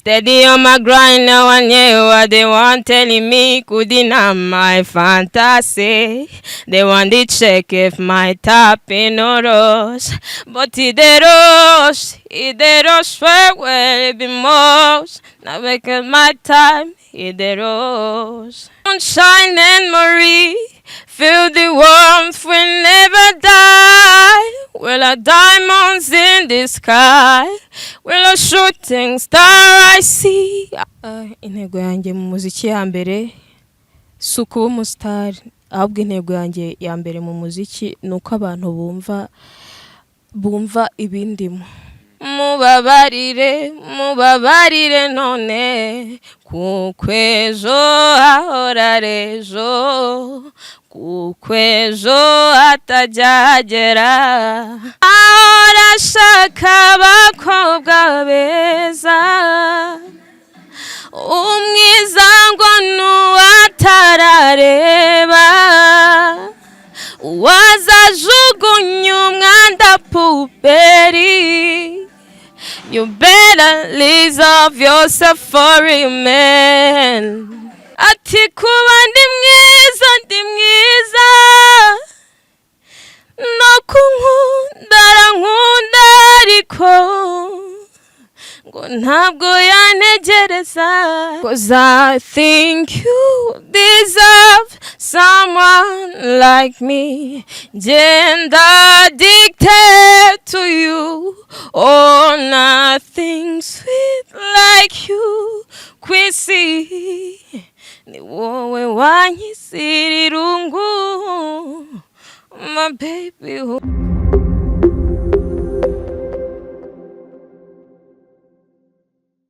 Steady on my grind, now I knew what they want telling me could deny my fantasy. They want to check if my top in no rush, but it dey rush well, well, it be most. Now making my time, it dey rush. Sunshine and Marie, feel the warmth will never die. Well, a diamonds in the sky, well, a shooting star I see. Intego yanjye mu muziki ya mbere si ukuba umusitari, ahubwo intego yanjye ya mbere mu muziki ni uko abantu bumva ibindimo. Mubabarire, mubabarire none, kuko ejo hahora ari ejo, kuko ejo hatajya hagera. Ahora ashaka abakobwa beza, umwiza ngo n'uwatarareba, wazajugunya umwanda poubelle. You better reserve yourself for a man. Ati kuba ndi mwiza, ndi mwiza, no kunkunda arankunda, ariko ngo ntabwo yantegereza. 'Cause I think you deserve someone like me. Genda addicted to you. Oh, nothing sweet like you kwisi, ni wowe wankisira irungu, my baby.